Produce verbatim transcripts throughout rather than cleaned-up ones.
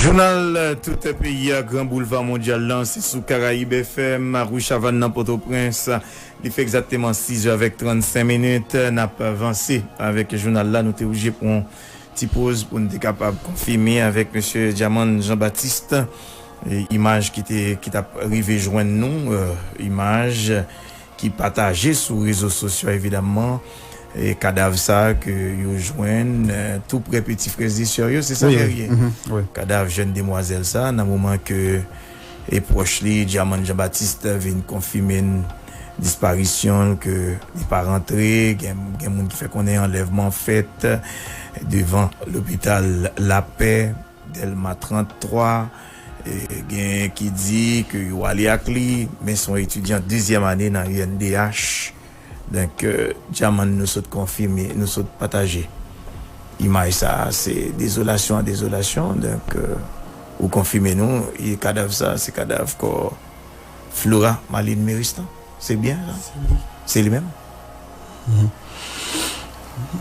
Jounal, euh, tout peyi a, Gran Boulva Mondyal lan, se sou Karayib F M, Rue Chavannes nan Pòtoprens. Li fè egzakteman sis zè avèk trannsenk minit. N ap vanse avèk jounal la. Nou te oblije pran yon ti poz pou n te kapab konfime avèk mesye Djaman Jean Baptiste, e, imaj ki te, ki t ap rive jwenn nou, euh, imaj ki pataje sou rezo sosyo, evidamman. E kadav sa a ke yo jwenn, eh, tou prè peti frè e sè yo, se sa, Guerrier? Kadav jèn demwazèl sa a, nan moman ke e pwòch li, Djaman Jean Baptiste, vin konfime n disparisyon l, ke li pa rantre, gen, gen moun ki fè konnen anlèvman fèt devan lopital Lapè, Dèlma trant twa, e, gen ki di ke yo ale ak li, men se yon etidyan dezyèm ane nan U N D H. Donk, e, Djaman, nou sot konfime, nou sot pataje imaj sa a, se dezolasyon an dezolasyon. Donk, e, ou konfime nou, e kadav sa a, se kadav kò Flora Marlene Méristan. Se byen sa? Se li. Se li menm?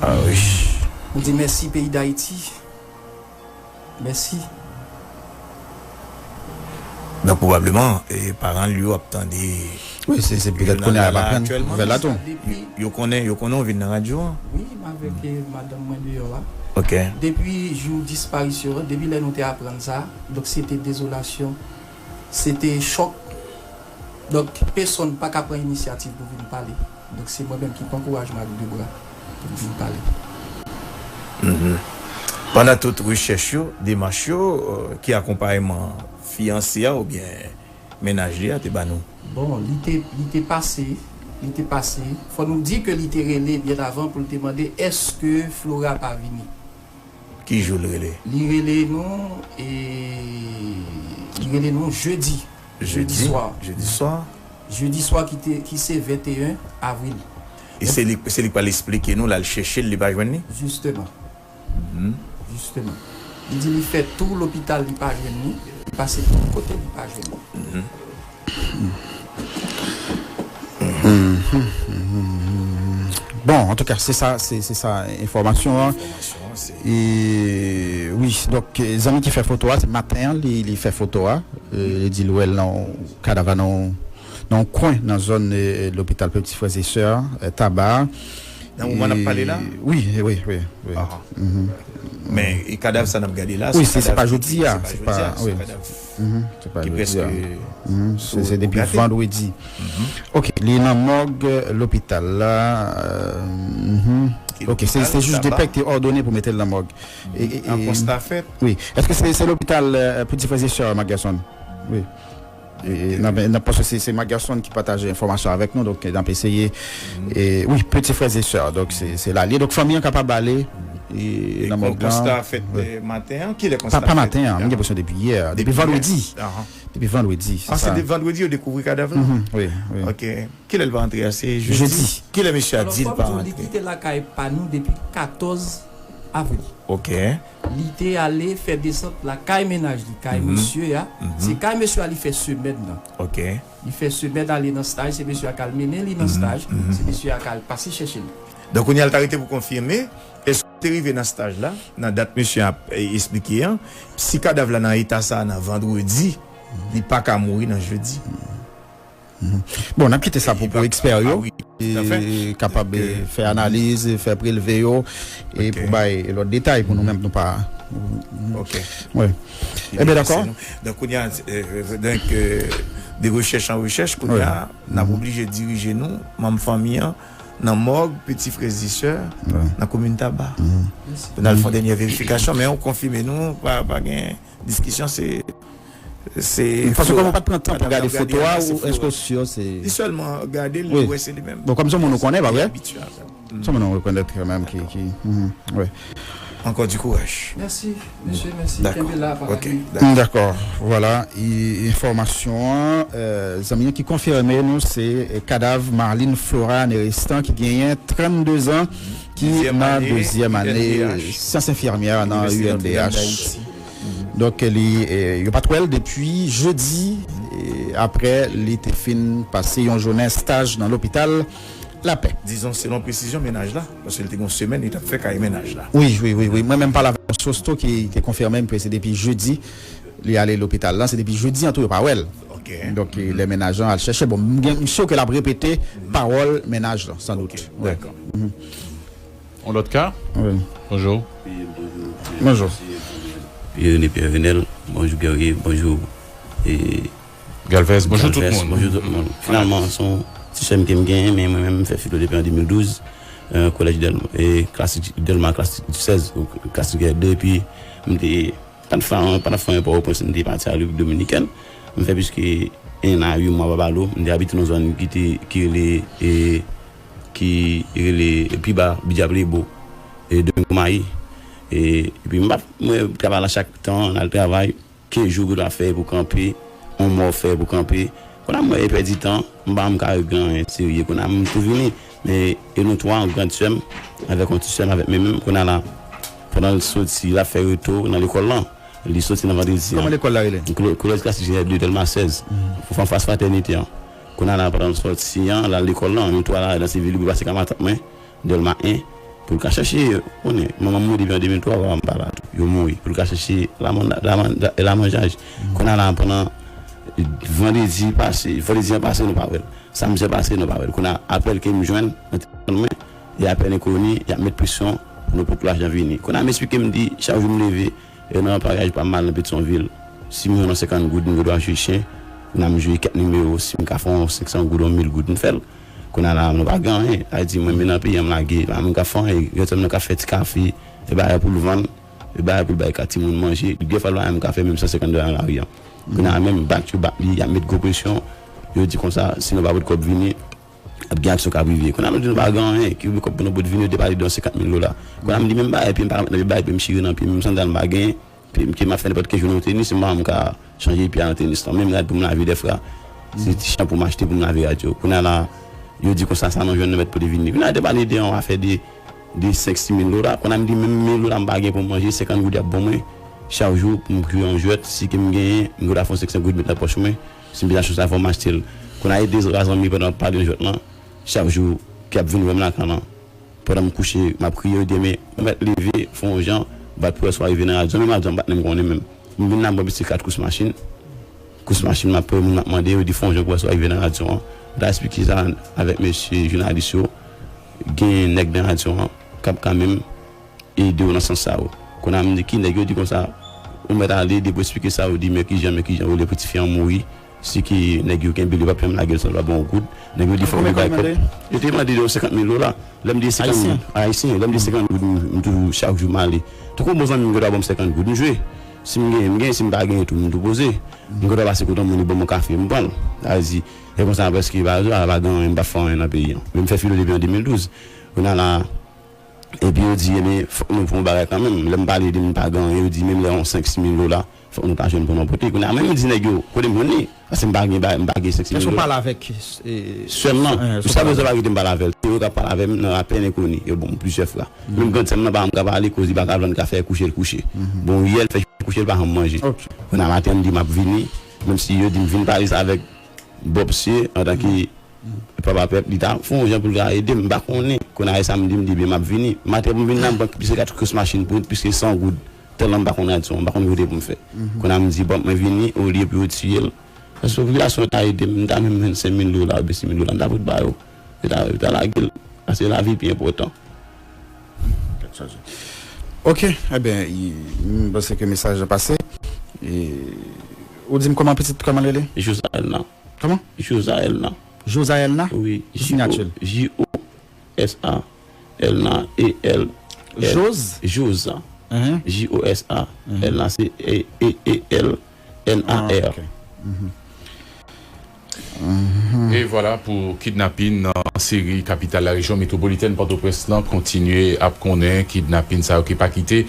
Ah wi. Nou di mèsi peyi Dayiti. Mèsi. Donk, pwobableman, e, paran l yo ap tande Wi, se, se petèt kounye a y ap aprann nouvèl la tou. Yo, yo konnen, yo konnen w vin nan radyo an. Wi, m avèk, e, madanm mwen deyò a. Ok. Depi jou disparisyon an, depi lè nou te aprann sa, donk se te dezolasyon, se te chòk. Donk, pèsonn pa ka pran inisyativ pou vin pale. Donk, se mwen menm ki pran kouraj mwen ak de bra pou m vin pale. Mhm. Pandan tout rechèch yo, demach yo, euh, ki akonpayman fiyanse a oubyen mennaj li a te ba nou? Bon, li te, li te pase, li te pase. Fò nou di ke li te rele byen avan pou l te mande èske Flora pa vini. Ki jou l rele? Li rele nou, e, li rele nou jedi. Jedi, jedi swa. Jedi swa. Jedi swa ki te, ki se venteyen avril. E se li, se li k pral esplike nou, l al chèche l, li pa jwenn li? Jisteman. Mhm. Jisteman. Li di li fè tou lopital, li pa jwenn li. Li pase tout kote, li pa jwenn li. Mhm. Bon, antouka, se sa, se, se sa enfòmasyon an. Enfòmasyon an, se E, wi, donk, zanmi ki fè foto a, se maten an, li, li fè foto a. E, li di l wè l nan yon kadav la, nan yon, nan yon kwen, nan zòn, e, lopital Petit Frères et Sœurs, e, Taba. Nan moman n ap pale la? E, wi, wi, wi, wi. Aha. Mhm. Men, e kadav sa n ap gade la, wi, se, se pa jodi a, se pa, wi. Mhm, se pa jodi a. Mhm, se, se depi vandredi. Mhm. Ok, li nan mòg, e, lopital la. E, mhm. Ok, se, se jij de pè ki te òdone pou mete l nan mòg. E, e, an konsta fèt. Wi. Èske se, se lopital, e, Petit Frères et Sœurs, Marc Gerson? Wi. E, e, nan, nan, paske se, se Marc Gerson ki pataje enfòmasyon avèk nou, donk, n ap eseye. E, wi, Petit Frères et Sœurs, donk, se, se la l ye. Donk, fanmi an kapab ale, e, nan mòg lan. Konsta fèt, e, maten an? Kilè konsta fèt? Pa, pa maten an, mwen gen enpresyon depi yè, depi vandredi. Depi vandredi, se sa. Ah, se depi vandredi yo dekouvri kadav la? Mhm, wi, wi. Ok. Kilè l pa rantre a? Se jedi. Jedi. Kilè mesye a di l pa rantre? Alò, fò m di w, li kite lakay pa nou depi katòz avril. Ok. Li te ale fè desant lakay mennaj li, kay mesye a. Mhm. Se kay mesye a li fè semèn nan. Ok. Li fè semèn ale nan staj, se mesye a k al mennen li nan staj, se mesye a k al pase chèche li. Donk, kounye a l ta rete pou konfime, èske l te rive nan staj la, nan dat mesye a ap, e, esplike an, si kadav la nan eta sa a nan vandredi, li pa ka mouri nan jedi. Mhm. Bon, n ap kite sa pou, pou ekspè yo, e, kapab, e, fè analiz, e, fè prelve yo, e pou bay lòt detay pou nou menm nou pa. Ok. Wi. Ebyen, dakò. Donk, kounye a, e, donk, e, de rechèch an rechèch, kounye a, n ap oblije dirije nou, manm fanmi an, nan mòg Petit Frères et Sœurs, nan komin Taba. Pou n al fè yon dènye verifikasyon, men ou konfime nou, pa, pa gen diskisyon, se Se Paske kòm ou pa t pran tan pou gade foto a, ou èske w si se. Li sèlman gade l, li wè se li menm. Bon, kòm se yon moun ou konnen, pa vre? Se yon moun ou rekonèt kanmenm ki, ki, mhm, wi. Ankò di kouraj. Mèsi, mesye, mèsi. Kenbe la, pa lage. Dakò, vwala, e, enfòmasyon an, e, zanmi an ki konfime nou, se, e, kadav Marlene Flora Néristan ki genyen trannde zan, ki nan dezyèm ane syans enfimyè nan U N D H. Donk, li, e, yo pa t wè l depi jedi, e, aprè li te fin pase yon jounen staj nan lopital lapè. Dizon, selon presizyon mennaj la, paske li te gen yon semèn li t ap fè kay mennaj la. Wi, wi, wi, wi. Mwen menm pale avèk yon sous tou ki te konfime m ke se depi jedi li ale lopital la, se depi jedi an tou yo pa wè l. Donk, lè mennaj lan al chèche, bon, m gen, m si ke l ap repete pawòl mennaj lan, san dout. Dakò. Yon lòt ka? Wi. Bonjou. Bonjou. Pierre René Pierre Renel, bonjou Guerrier, bonjou. E, Galvez, bonjou tout moun. Bonjou tout moun. Finalman, se yon ti sè m ke m genyen, men mwen menm, m fè filo depi an de mil douz, euh, kolèj Dèlma, e klasik Dèlma, klasik sèz, klasik de, epi m te, pa t fè, pa t fè yon pòtoprens, m te pati a Repiblik Dominikèn. M fè plis ke en a uit mwa pa balo. M te abite nan zòn ki te, ki rele, e, ki rele pi ba Bidya Plebo, e, Domingo Mayi. E, epi m pa, mwen, travay la chak tan, n al travay. Kenz jou ou dwe fè pou kanpe, yon mwa ou fè pou kanpe. Kounye a m wè e pèdi tan, m pa janm ka regle anyen serye. Kounye a m tou vini, men e nou twa, yon grann sè m, avèk yon ti sè m, avèk men menm. Kounye a la, pandan l soti, l ap fè retou nan lekòl lan. Li soti nan vandredi an. Kòman lekòl la rele? Kolèj Klasik Jenèf de Dèlma sèz. Pou fè anfas Fratènite an. Kounye a la, pandan l soti an, l al lekòl lan, nou twa la, nan sivil, li pase ka matant mwen. Dèlma en, pou l ka chèche, konnen, manman m mouri depi an de mil twa, papa m pa la tou. Yo mouri, pou l ka chèche lamanjay. Kounye a la, pandan vandredi pase, vandredi an pase, nou pa wè l. Samdi an pase, nou pa wè l. Kounye a, apèl ke m jwenn nan telefòn mwen, e apèl enkoni, y ap met presyon pou nou pot lajan vini. Kounye a, m esplike, m di, chak jou m leve, e nan antouraj pa m, m al nan Petyonvil. Si m jwenn yon senkant goud, m gen dwa jwe chen. Kounye a, m jwe kèk nimewo, si m ka fè yon senk san goud, yon mil goud, m fè l. Kounye a la, nou pa gen anyen. Sa vle di, mwen, men nan peyi an, m lage. Pa menm ka fè anyen. Gen sè m nan ka fè ti kafe, e bagay pou l vann, e bagay pou l bay kat timoun manje. Gen fwa l pa menm ka fè menm san senkant dola nan lari an. Kounye a, menm bat yo bat li, y ap met gwo presyon. Yo di konsa, si nou pa pot kòb vini, ap gen aksyon k ap rive. Kounye a, nou di nou pa gen anyen, ki kòb pou nou pot vini, yo te pale de yon senkant mil dola. Kounye a, m di menm bagay, epi m pa met nan bagay, epi m chire nan pye m, m sandal m pa genyen. Epi m te m ap fè nenpòt ki jou nan tenis, m pa janm ka chanje pye a nan tenis lan. Menm rad pou m lave dèfwa, se ti chanpou m achte pou m lave rad yo. Kounye a la, yo di konsa sa nou jwenn nou mèt pote vini. Kounye a yo te pale de yon afè de, de senk sis mil dola. Kounye a m di menm mil dola m pa gen pou m manje, senkant goud y ap ban mwen. Chak jou pou m kwi yon jwèt, si ke m genyen, m gen dwa fè yon senk san goud met nan pòch mwen. Si m bezwen achte yon sa, fò m achte l. Kounye a e de zanmi pandan m ap pale yon jwèt lan, chak jou ki ap vin wè m nan kan lan. Pandan m kouche, m ap kriye, yo di, men, ou mèt leve, fè yon jan, bat pou wè si w a rive nan radyo an. Menm radyo an, m pa t menm konnen menm. M vin la, m pran bisiklèt kous machin. Kous machin, m ap pran moun, m ap mande, yo di, fè yon jan pou wè si w a rive nan radyo an. M ta esplike sa avèk mesye jounalis yo. Gen nèg nan radyo an k ap kanmenm ede w nan sans sa yo. Kounye a, m di, ki nèg? Yo di konsa, ou mèt ale, depi w esplike sa, yo di, men kijan, men kijan, ou lè pou tifi an mouri. Si ke nèg yo kenbe l, yo p ap janm lage l san yo pa ba w yon goud. Nèg yo di fòk yo bay kòb. Yo te mande yon senkant mil dola. Lè m di senkant mil, ayisyen, lè m di senkant goud, m, m toujou, chak jou m ale. Tankou yon bon zanmi m gen dwa ban m senkant goud, m jwe. Si m genyen, m genyen, si m pa genyen tou, m tou poze. M gen dwa pase kote yon moun, li ban m yon kafe, m pran l. Sa vle di, e konsa, prèske, pa, pa, pa gen anyen, m pa fè anyen nan peyi an. Men m fè filo depi an de mil douz. Kounye a la, epi yo di, ebyen, fòk nou fè yon bagay kanmenm. Lè m pale de m pa gen anyen, yo di, menm lè yon senk sis mil dola, fòk nou ta jwenn pou nou pote. Kounye a, mwen, m di nèg yo, kote m jwenn li? Paske m pa gen, m pa gen senk sis mil dola. Èske w pale avèk sè m nan? Jiska prezan, m pa rete m pale avè l. Se yo k ap pale avè m nan apèl enkoni. Yo ban m plizyè fwa. Menm grann sè m nan, pa janm ka pale, koz li pa ka vann kafe, kouche l kouche. Bon, yè l fè kouche, l pa janm manje. Kounye a maten, m di m ap vini, menm si yo di m vin pale sa avèk Bob Sye, antanke papa pèp, li ta fè yon jan pou l ka ede m, m pa konnen. Kounye a e sa m di, m di, byen, m ap vini. Maten pou m vin la, m pran plis ke kat kous machin pou plis ke san goud. Tèlman m pa konn radyo, m pa konn kote pou m fè. Kounye a m di, bon, mwen vini, olye pou yo tiye l. Paske popilasyon ta ede m, m ta menm jwenn senk mil dola oubyen sis mil dola, m ta pot ba yo. Yo ta, yo ta lage l. Paske lavi pi enpòtan. Ok, ebyen, m panse ke mesaj la pase. E, ou di m kòman pitit, kòman l rele? Josaelna. Kòman? Josaelna. Josaelna? Wi. J O S A Elna, E L. Jos? Jos. J O S A. Elna, se E L N A R. E vwala pou kidnapin nan seri kapital larejyon metwopolitèn Pòtoprens lan kontinye ap konnen kidnapin sa yo ki pa kite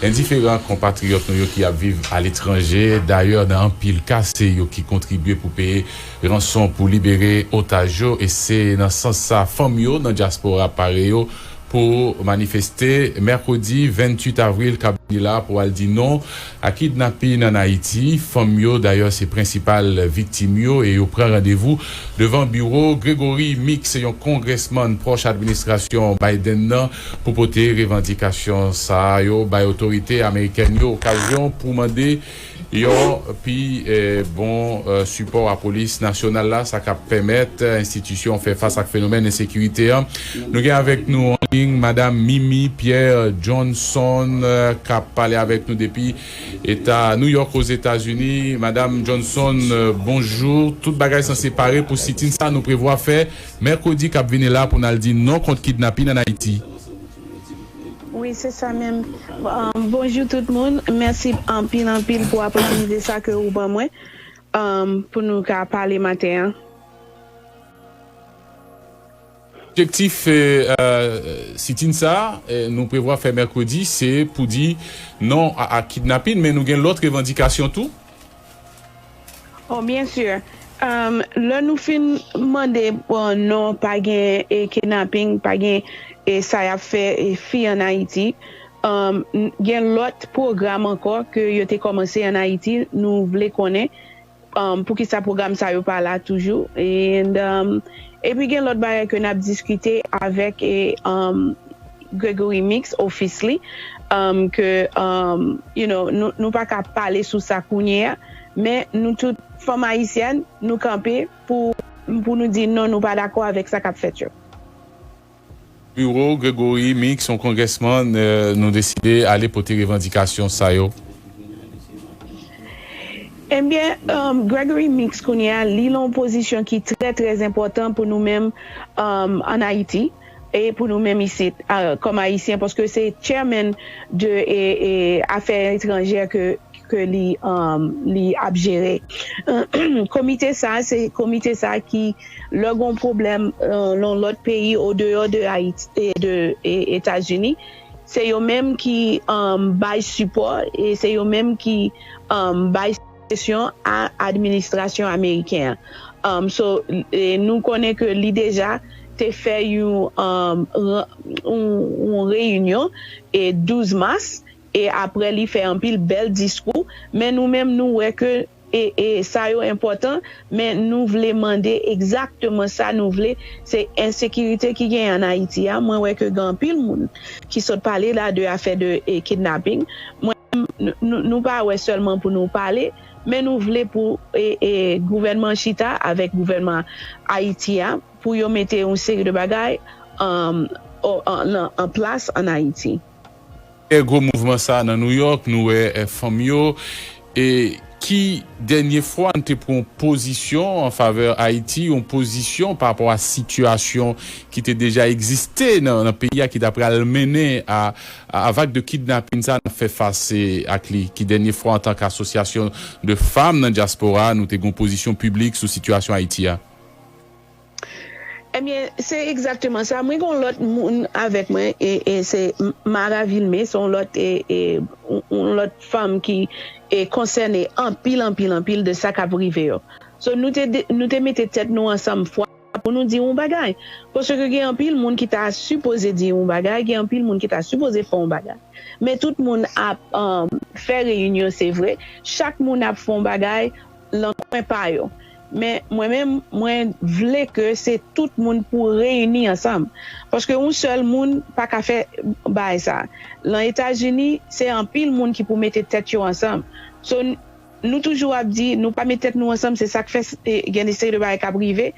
endiferan konpatriyòt nou yo ki ap viv aletranje. Dayè, nan anpil ka, se yo ki kontribye pou peye ranson pou libere otaj yo, e se nan sans sa fanm yo nan dyaspora pare yo pou manifeste mèkredi venntuit avril k ap vini la pou al di non a kidnapin ann Ayiti. Fanm yo, dayè, se prensipal viktim yo e yo pran randevou devan biwo Gregory Meeks, yon kongrèsmann pwòch administrasyon Biden nan, pou pote revandikasyon sa a yo bay otorite amerikèn yo. Okazyon pou mande yon pi eh, bon eh, sipò a polis nasyonal la, sa k ap pèmèt eh, enstitisyon fè fas ak fenomèn ensekirite an. Nou gen avèk nou an liy Madam Mimi Pierre Johnson eh, k ap pale avèk nou depi Eta New York, Ozetazini. Madam Johnson, eh, bonjou. Tout bagay sanse pare pou sitin sa nou prevwa fè mèkredi k ap vini la pou n al di non kont kidnapin ann Ayiti. Wi, se sa menm. Um, bonjou tout moun. Mèsi anpil, anpil pou opòtinite sa ke ou ban mwen um, pou nou ka pale maten an. Objektif eh, eh, sitin sa eh, nou prevwa fè mèkredi, se pou di non a, a kidnapin, men nou gen lòt revandikasyon tou. Oh, byen si. Um, lè nou fin mande bon, non, pa gen e, kidnapin, pa gen e, sa y ap fè e, fi ann Ayiti, um, gen lòt pwogram ankò ke yo te kòmanse ann Ayiti, nou vle konnen um, poukisa pwogram sa yo pa la toujou. And, um, epi gen lòt bagay ke n ap diskite avèk e, um, Gregory Meeks, ofis li, um, ke um, you know, nou, nou pa ka pale sou sa kounye a, men nou tout fanm ayisyèn, nou kanpe pou, pou nou di non, nou pa dakò avèk sa k ap fèt yo. Biwo Gregory Meeks, yon kongrèsmann, eh, nou deside ale pote revandikasyon sa yo. Ebyen, um, Gregory Meeks kounye a, li lan yon pozisyon ki trè, trè enpòtan pou nou menm um, ann Ayiti e pou nou menm isit uh, kòm Ayisyen, paske se chairman de e, e, afè etranjè ke ke li um, li ap jere. Komite sa, se komite sa ki lè gon pwoblèm uh, lan lòt peyi odeyò de Ayiti, de e, Etazini, se yo menm ki um, bay sipò e se yo menm ki um, bay sesyon a administrasyon ameriken an. Um, so, e nou konnen ke li deja te fè yon, um, yon, yon reyinyon e douz mas e apre li fè anpil bèl diskou, men nou menm nou wè ke e, e sa yo enpòtan, men nou vle mande egzakteman sa nou vle, se ensekirite ki genyen ann Ayiti a. Mwen wè ke gen anpil moun ki sot pale la de afè de e, kidnaping. Mwen, nou pa wè sèlman pou nou pale, men nou vle pou e, e, gouvènman chita avèk gouvènman Ayiti a, pou yo mete yon seri de bagay um, an plas ann Ayiti. Gwo mouvman sa nan New York, nou wè fanm yo. E ki dènye fwa n te pran yon pozisyon an favè Ayiti, yon pozisyon pa rapò a sitiyasyon ki te deja egziste nan, nan peyi a ki ta pral mennen a, a, a vag de kidnapin sa n ap fè fas ak li? Ki dènye fwa antanke asosyasyon de fanm nan dyaspora nou te gen yon pozisyon piblik sou sitiyasyon Ayiti a? Ebyen, se egzakteman sa. Mwen gen yon lòt moun avèk mwen, e, e se Mara Vilmé, se yon lòt, e, e, yon lòt fanm ki e, konsène anpil, anpil, anpil de sa k ap rive yo. So, nou te, nou te mete tèt nou ansanm fwa pou nou di yon bagay. Paske gen anpil moun ki ta sipoze di yon bagay, gen anpil moun ki ta sipoze fè yon bagay. Men tout moun ap um, fè reyinyon, se vre. Chak moun ap fè yon bagay lan kwen pa yo. Men mwen menm, mwen vle ke se tout moun pou reyini ansanm. Paske yon sèl moun pa ka fè bagay sa. Lan Etazini, se anpil moun ki pou mete tèt yo ansanm. So, nou toujou ap di, nou pa met tèt nou ansanm, se sa k fè gen de seri de bagay k ap rive.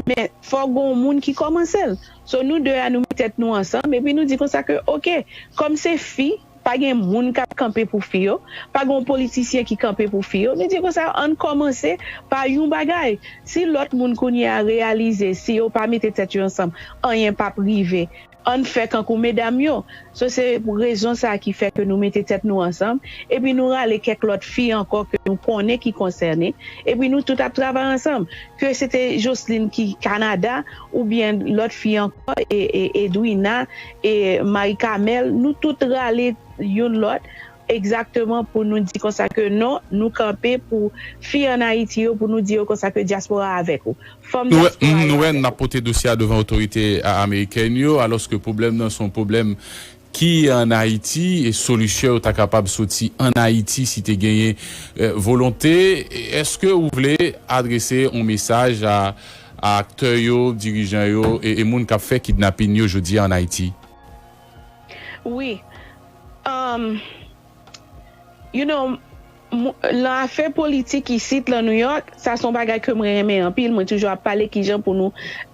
Men fò gen yon moun ki kòmanse l. So, nou de a, nou met tèt nou ansanm, epi nou di konsa ke, oke, kòm se fi, pa gen moun k ap kanpe pou fi yo, pa gen yon politisyen ki kanpe pou fi yo. Nou di konsa, ann kòmanse pa yon bagay. Si lòt moun kounye a reyalize, si yo pa mete tèt yo ansanm, anyen p ap rive. Ann fè kankou medam yo. So, se pou rezon sa a ki fè ke nou mete tèt nou ansanm, epi nou rale kèk lòt fi ankò ke nou konnen ki konsène, epi nou tout ap travay ansanm. Ke se te Jocelyn ki Kanada, oubyen lòt fi ankò, e, e, Edwina, e Marie Carmel, nou tout rale youn lòt egzakteman pou nou di konsa ke non, nou kanpe pou fi ann Ayiti yo, pou nou di yo konsa ke dyaspora avèk ou. Fanm dyaspora yo avèk ou. Nou wè, n ap pote dosye a devan otorite amerikèn yo, alòske pwoblèm nan se yon pwoblèm ki ann Ayiti, e solisyon yo ta kapab soti ann Ayiti si te genyen volonte. Èske ou vle adrese yon mesaj a, a aktè yo, dirijan yo, e, e moun k ap fè kidnapin yo jodi a ann Ayiti? Wi. Um, you know, lan afè politik isit lan New York, sa se yon bagay ke mwen renmen anpil. Mwen toujou ap pale kijan pou nou,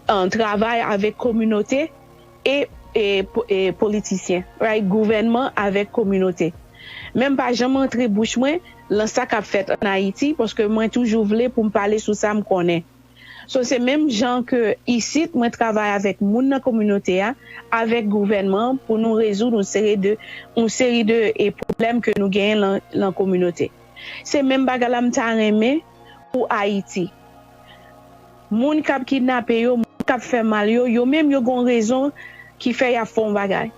uh, travay avèk kominote e, e, e politisyen, right? Gouvènman avèk kominote. Men m pa janm antre bouch mwen lan sa k ap fèt ann Ayiti, paske mwen toujou vle pou m pale sou sa m konnen. So, se menm jan ke isit, mwen travay avèk moun nan kominote a, avèk gouvènman an, pou nou rezoud yon seri de, yon seri de, e, pwoblèm ke nou genyen lan, lan kominote. Se menm bagay la m ta renmen pou Ayiti. Moun k ap kidnape yo, moun k ap fè mal yo, yo menm yo gon rezon ki fè y ap fè yon bagay.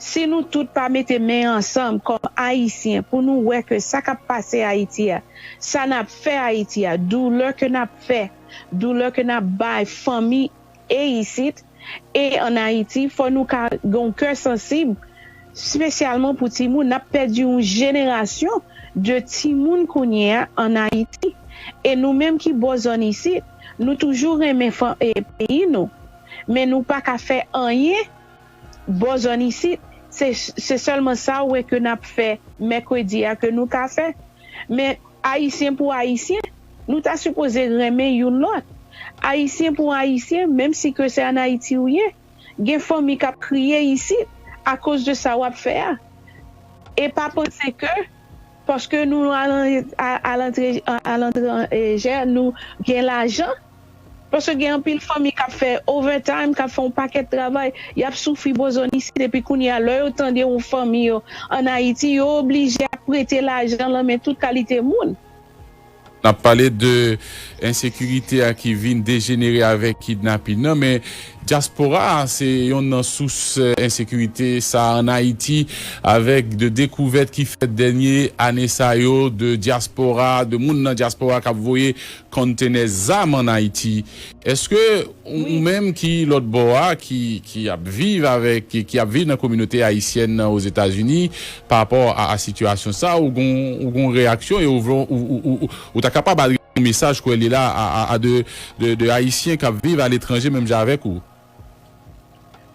Si nou tout pa mete men ansanm kòm Ayisyen pou nou wè ke sa k ap pase Ayiti a, sa n ap fè Ayiti a, doulè ke n ap fè, doulè ke n ap bay fanmi e isit, e ann Ayiti, fò nou ka gen yon kè sansib, espesyalman pou timoun. N ap pèdi yon jenerasyon de timoun kounye a ann Ayiti. E nou menm ki bò zòn isit, nou toujou renmen fan-, e, peyi nou. Men nou pa ka fè anyen bò zòn isit, se, se sèlman sa w wè ke n ap fè mèkredi a ke nou ka fè. Men Ayisyen pou Ayisyen, nou ta sipoze renmen youn lòt. Ayisyen pou Ayisyen, menm si ke se ann Ayiti ou ye, gen fanmi k ap kriye isit akoz de sa w ap fè a. E pa panse ke paske nou alan-, a-, alantre, a-, alantranje, nou gen lajan, paske gen anpil fanmi k ap fè overtime, k ap fè yon pakèt travay, y ap soufri bò zòn isit, epi kounye a, lè yo tande yon fanmi yo ann Ayiti, yo oblije ap prete lajan lan men tout kalite moun. N ap pale de ensekirite a ki vin dejenere avèk kidnapin nan, men dyaspora a se yonn nan sous, eh, ensekirite sa a ann Ayiti, avèk de dekouvèt ki fèt dènye ane sa yo, de dyaspora, de moun nan dyaspora k ap voye konntenè zam ann Ayiti. Èske ou, ou menm ki lòt bò a, ki, ki ap viv avèk, ki, ki ap viv nan kominote ayisyèn nan Ozetazini, pa rapò a, a sitiyasyon sa, ou gon, ou gon reyaksyon e ou vle, ou, ou, ou, ou, ou ta kapab adrese yon mesaj kwè li la a, a, a de, de, de Ayisyen k ap viv aletranje menm jan avèk ou?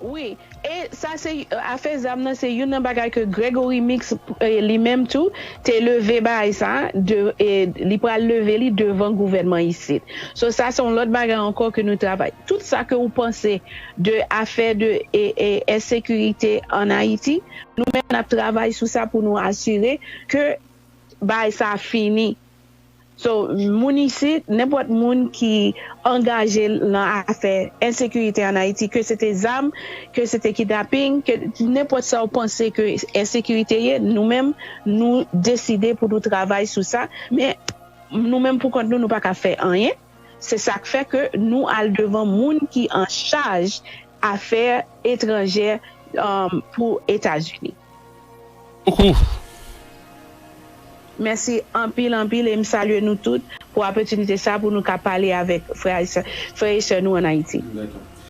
Wi, e sa se, afè zam nan se youn nan bagay ke Gregory Meeks, e, li menm tou te leve bagay sa, de, e, li pral leve li devan gouvènman isit. So, sa se yon lòt bagay ankò ke nou travay. Tout sa ke ou panse de afè de, e, e, ensekirite ann Ayiti, nou menm n ap travay sou sa pou nou asire ke bagay sa fini. So, moun isit, nenpòt moun ki angaje l lan afè ensekirite ann Ayiti, ke se te zam, ke se te kidnaping, ke nenpòt sa w panse ke ensekirite ye, nou menm, nou deside pou nou travay sou sa. Men, nou menm pou kont nou, nou pa ka fè anyen. Se sa k fè ke nou al devan moun ki an chaj afè etranjè, um, pou Etazini. Bokou. Mèsi anpil, anpil, e m salye nou tout pou opòtinite sa pou nou ka pale avèk frè e sè, frè e sè nou ann Ayiti. Dakò.